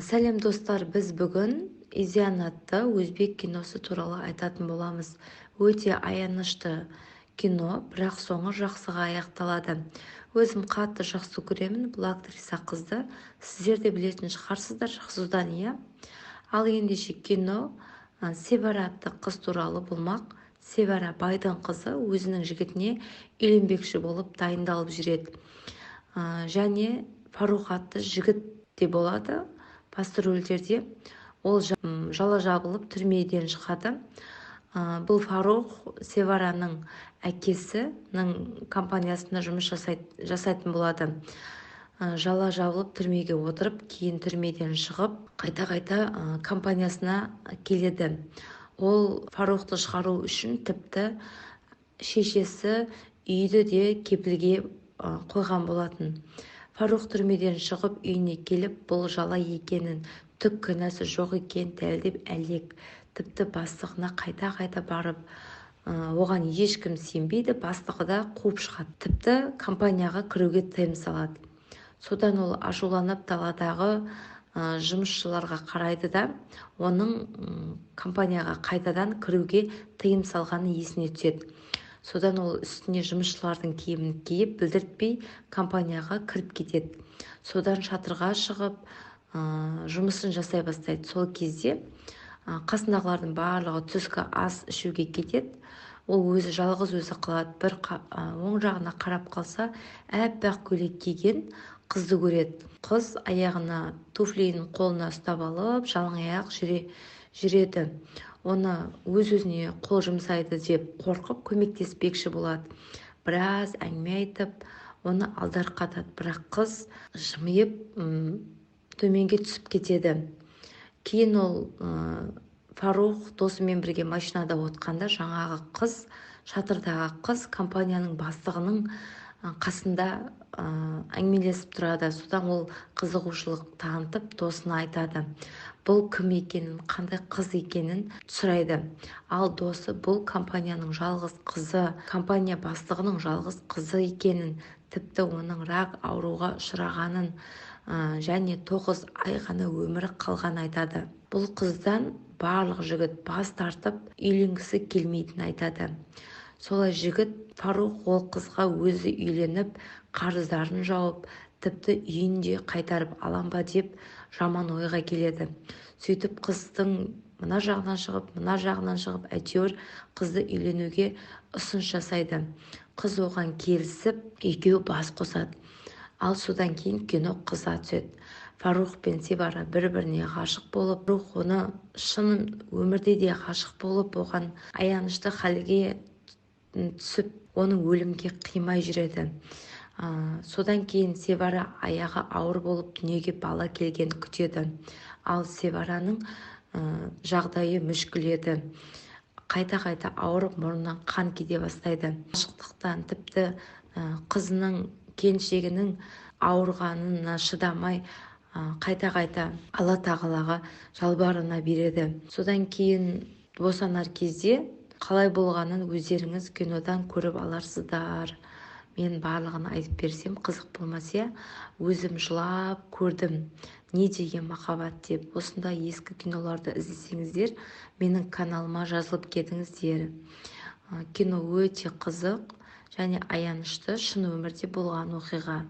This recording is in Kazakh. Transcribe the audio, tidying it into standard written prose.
Сәлем, достар! Біз бүгін «Изъян» атты өзбек киносы туралы айтатын боламыз. Өте аянышты кино, бірақ соңы жақсыға аяқталады. Өзім қатты жақсы көремін бұл актриса қызды, сіздер де білетін шығарсыздар, Шахсудан, иә. Ал ендеше, кино Севара атты қыз туралы болмақ. Севара байдың қызы, өзінің жігітіне үйленбекші болып дайындалып жүреді. Және Фарух атты жігіт те болады басты рөлдерде. Ол жала жабылып, түрмеден шығады. Бұл Фарух Севараның әкесінің компаниясында жұмыс жасайтын болады. Жала жабылып, түрмеге отырып, кейін түрмеден шығып, қайта-қайта компаниясына келеді. Ол Фарухты шығару үшін тіпті шешесі үйді де кепілге қойған болатын. Фарух түрмеден шығып, үйіне келіп, бұл жала екенін, түк кінәсі жоқ екенін дәлелдеп әлек. Тіпті бастығына қайта-қайта барып, оған ешкім сенбейді, бастығы да қуып шығады, тіпті компанияға кіруге тыйым салады. Содан ол ашуланып, даладағы жұмысшыларға қарайды да, оның компанияға қайтадан кіруге тыйым салғаны есіне түседі. Содан ол үстіне жұмысшылардың киімін киіп, білдіртпей компанияға кіріп кетеді. Содан шатырға шығып, жұмысын жасай бастайды. Сол кезде қасындағылардың барлығы түскі ас ішуге кетеді, ол өзі жалғыз өзі қалады. Бір оң жағына қарап қалса, әппақ көйлек киген қызды көреді. Қыз аяғына туфлиін қолына ұстап алып, жалаң аяқ жүреді. Оны өз-өзіне қол жұмсайды деп қорқып, көмектеспекші болады. Біраз әңгіме айтып, оны алдарқатады, бірақ қыз жымиып, төменге түсіп кетеді. Кейін ол Фарух досымен бірге машинада отқанда, жаңағы қыз, шатырдағы қыз компанияның бастығының қасында әңгімелесіп тұрады. Содан ол қызығушылық танытып, досына айтады, бұл кім екенін, қандай қыз екенін сұрайды. Ал досы бұл компанияның жалғыз қызы, компания бастығының жалғыз қызы екенін, тіпті оның рак ауруға ұшырағанын және 9 ай ғана өмірі қалғанын айтады. Бұл қыздан барлық жігіт бас тартып, үйленгісі келмейтінін айтады. Солай жігіт Фарух ол қызға өзі үйленіп, қарыздарын жауып, тіпті үйін де қайтарып алам ба деп жаман ойға келеді. Сөйтіп қыздың мына жағынан шығып, мына жағынан шығып, әйтеуір қызды үйленуге ұсыныс жасайды. Қыз оған келісіп, екеуі бас қосады. Ал содан кейін кино қыза түседі. Фарух пен Севара бір біріне ғашық болып, Фарух оны шын өмірде де ғашық болып, оған аянышты халге түсіп, оны өлімге қимай жүреді. Содан кейін Севара аяғы ауыр болып, дүниеге бала келгенін күтеді. Ал Севараның жағдайы мүшкіл еді, қайта-қайта ауырып, мұрнынан қан кете бастайды. Ғашықтықтан, тіпті қызының, келіншегінің ауырғанына шыдамай, қайта-қайта Алла Тағалаға жалбарына береді. Содан кейін босанар кезде қалай болғанын өздеріңіз кинодан көріп аларсыздар. Мен барлығын айтып берсем, қызық болмас, иә. Өзім жылап көрдім, не деген махаббат деп. Осындай ескі киноларды іздесеңіздер, менің каналыма жазылып кетіңіздер. Кино өте қызық және аянышты, шын өмірде болған оқиға.